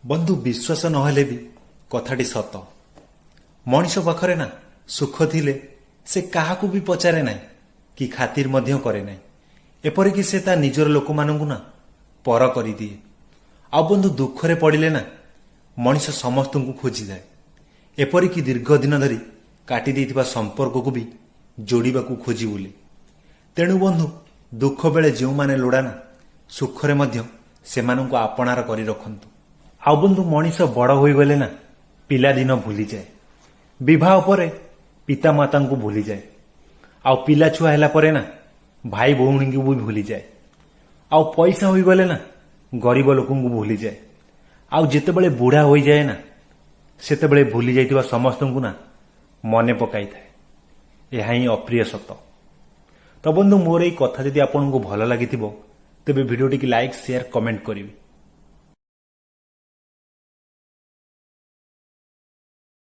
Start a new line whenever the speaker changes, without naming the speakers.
ବନ୍ଧୁ, ବିଶ୍ୱାସ ନହେଲେ ବି କଥାଟି ସତ। ମଣିଷ ପାଖରେ ନା ସୁଖ ଥିଲେ ସେ କାହାକୁ ବି ପଚାରେ ନାହିଁ କି ଖାତିର ମଧ୍ୟ କରେ ନାହିଁ। ଏପରିକି ସେ ତା ନିଜର ଲୋକମାନଙ୍କୁ ନା ପର କରିଦିଏ। ଆଉ ବନ୍ଧୁ, ଦୁଃଖରେ ପଡ଼ିଲେ ନା ମଣିଷ ସମସ୍ତଙ୍କୁ ଖୋଜିଥାଏ। ଏପରିକି ଦୀର୍ଘ ଦିନ ଧରି କାଟି ଦେଇଥିବା ସମ୍ପର୍କକୁ ବି ଯୋଡ଼ିବାକୁ ଖୋଜି ବୁଲେ। ତେଣୁ ବନ୍ଧୁ, ଦୁଃଖ ବେଳେ ଯେଉଁମାନେ ଲୋଡ଼ା ନା, ସୁଖରେ ମଧ୍ୟ ସେମାନଙ୍କୁ ଆପଣାର କରି ରଖନ୍ତୁ। ଆଉ ବନ୍ଧୁ, ମଣିଷ ବଡ଼ ହୋଇଗଲେ ନା ପିଲାଦିନ ଭୁଲିଯାଏ। ବିବାହ ପରେ ପିତାମାତାଙ୍କୁ ଭୁଲିଯାଏ। ଆଉ ପିଲା ଛୁଆ ହେଲା ପରେ ନା ଭାଇ ଭଉଣୀଙ୍କୁ ବି ଭୁଲିଯାଏ। ଆଉ ପଇସା ହୋଇଗଲେ ନା ଗରିବ ଲୋକଙ୍କୁ ଭୁଲିଯାଏ। ଆଉ ଯେତେବେଳେ ବୁଢ଼ା ହୋଇଯାଏ ନା, ସେତେବେଳେ ଭୁଲି ଯାଇଥିବା ସମସ୍ତଙ୍କୁ ନା ମନେ ପକାଇଥାଏ। ଏହା ହିଁ ଅପ୍ରିୟ ସତ। ତ ବନ୍ଧୁ, ମୋର ଏଇ କଥା ଯଦି ଆପଣଙ୍କୁ ଭଲ ଲାଗିଥିବ, ତେବେ ଭିଡ଼ିଓଟିକି ଲାଇକ୍, ସେୟାର, କମେଣ୍ଟ କରିବେ।